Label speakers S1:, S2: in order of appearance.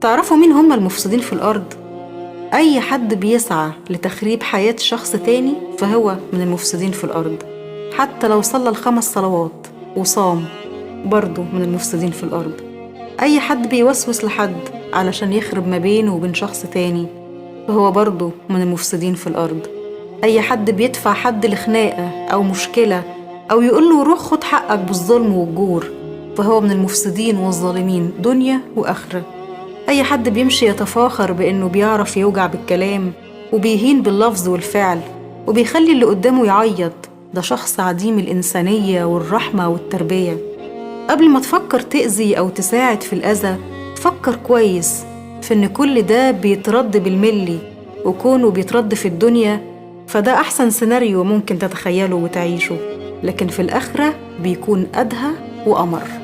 S1: تعرفوا مين هم المفسدين في الأرض؟ أي حد بيسعى لتخريب حياة شخص تاني فهو من المفسدين في الأرض، حتى لو صلى ال5 صلوات وصام برضه من المفسدين في الأرض. أي حد بيوسوس لحد علشان يخرب ما بينه وبين شخص تاني فهو برضه من المفسدين في الأرض. أي حد بيدفع حد لخناقة أو مشكلة أو يقول له روح خد حقك بالظلم والجور فهو من المفسدين والظالمين دنيا وآخرة. أي حد بيمشي يتفاخر بإنه بيعرف يوجع بالكلام وبيهين باللفظ والفعل وبيخلي اللي قدامه يعيط، ده شخص عديم الإنسانية والرحمة والتربية. قبل ما تفكر تأذي أو تساعد في الأذى فكر كويس في إن كل ده بيترد بالملي، وكونه بيترد في الدنيا فده أحسن سيناريو ممكن تتخيله وتعيشه، لكن في الآخرة بيكون أدهى وأمر.